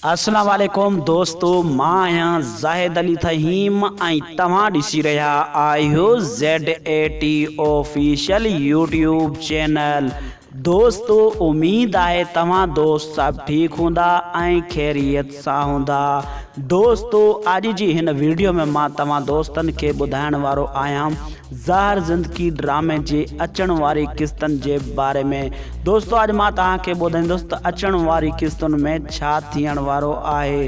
اسلام عليڪم دوستو مان آهيان زاهد علي ٿهيم ۽ توهان ڏسي رهيا آهيو Z A T official YouTube channel دوستو اميد آهي توهان دوست سڀ ٺيڪ هوندا ۽ خيريت سان هوندا دوستو اڄ جي هن ويڊيو ۾ مان توهان دوستن کي ٻڌائڻ وارو آهيان زهر زندگي ڊرامي جي اچڻ واري قسطن جي باري ۾ دوستو اڄ مان توهان کي ٻڌائيندس ته اچڻ واري قسطن ۾ ڇا ٿيڻ وارو آهي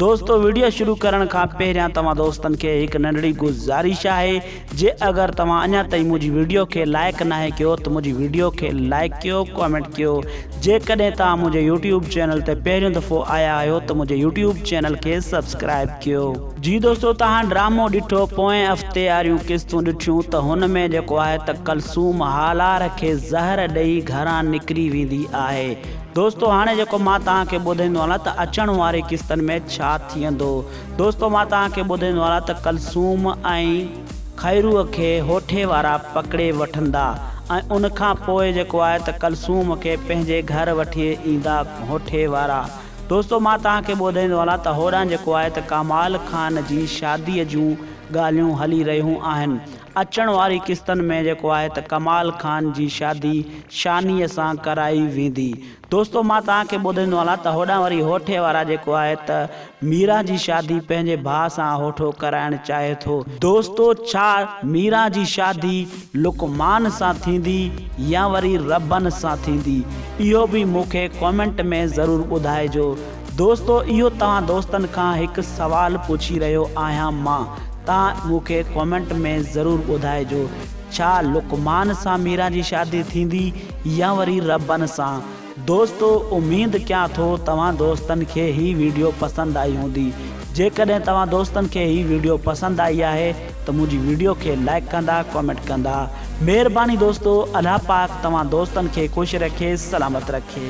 دوستو وڊيو شروع ڪرڻ کان پهريان توهان دوستن کي هڪ ننڍڙي گذارش آهي جي اگر توهان اڃا تائين منهنجي وڊيو کي لائڪ ناهي ڪيو ته منهنجي وڊيو کي لائڪ ڪيو ڪامينٽ ڪيو جيڪڏهن توهان منهنجي يوٽيوب چينل تي پهريون دفعو آيا آهيو ته منهنجي يوٽيوب چينل کي سبسڪرائب ڪيو. جي دوستو توهان ڊرامو ڏٺو پوئين هفتي واريون قسطون ڏٺيون ته هن ۾ جيڪو آهي ته ڪلثوم هالار کي زهر ڏئي گهران نڪري ويندي آهي دوستو هاڻي جيڪو مان توهان کي ٻڌائيندو هلان ته اچڻ واري قسطن ۾ ڇا ٿيندو دوستو مان توهان کي ٻڌائيندو هلان ته ڪلثوم ۽ خيروء کي هوٺي وارا پڪڙي وٺندا ۽ ان کان پوء جيڪو آهي ته ڪلثوم کي پنهنجي گهر وٺي ايندا هوٺي وارا دوستو مان توهان کي ٻڌائيندو هلان ته هوڏانهن جيڪو آهي ته ڪمال خان جي شاديء جون ڳالهيون هلي رهيون آهن. اچڻ واري قسطن ۾ جيڪو آهي ته ڪمال خان جي شادي شانيء سان ڪرائي ويندي. دوستو مان توهان کي ٻڌائيندو هلان ته هوڏانهن وري هوٺي وارا جيڪو آهي ته ميران جي شادي پنهنجي ڀاء سان هوٺو ڪرائڻ چاهي ٿو. دوستو ڇا ميران جي شادي لقمان سان ٿيندي يا وري ربن سان ٿيندي اهو به مون کي ڪامينٽ ۾ ضرور ٻڌائجو دوستو اهو توهان دوستن کان هڪ سوال پڇي رهيو آهيان مان توهان مون کي ڪامينٽ ۾ ضرور ٻڌائجو ڇا لقمان سان ميران جي شادي ٿيندي يا وري ربن سان دوستو اميد ڪيان ٿو توهان دوستن کي هي ويڊيو پسند آئي هوندي جيڪڏهن توهان دوستن کي هي ويڊيو پسند آئي آهي ته منهنجي ويڊيو کي لائيڪ ڪندا ڪامينٽ ڪندا مهرباني دوستو الله پاڪ توهان دوستن کي خوش رکي سلامت رکي.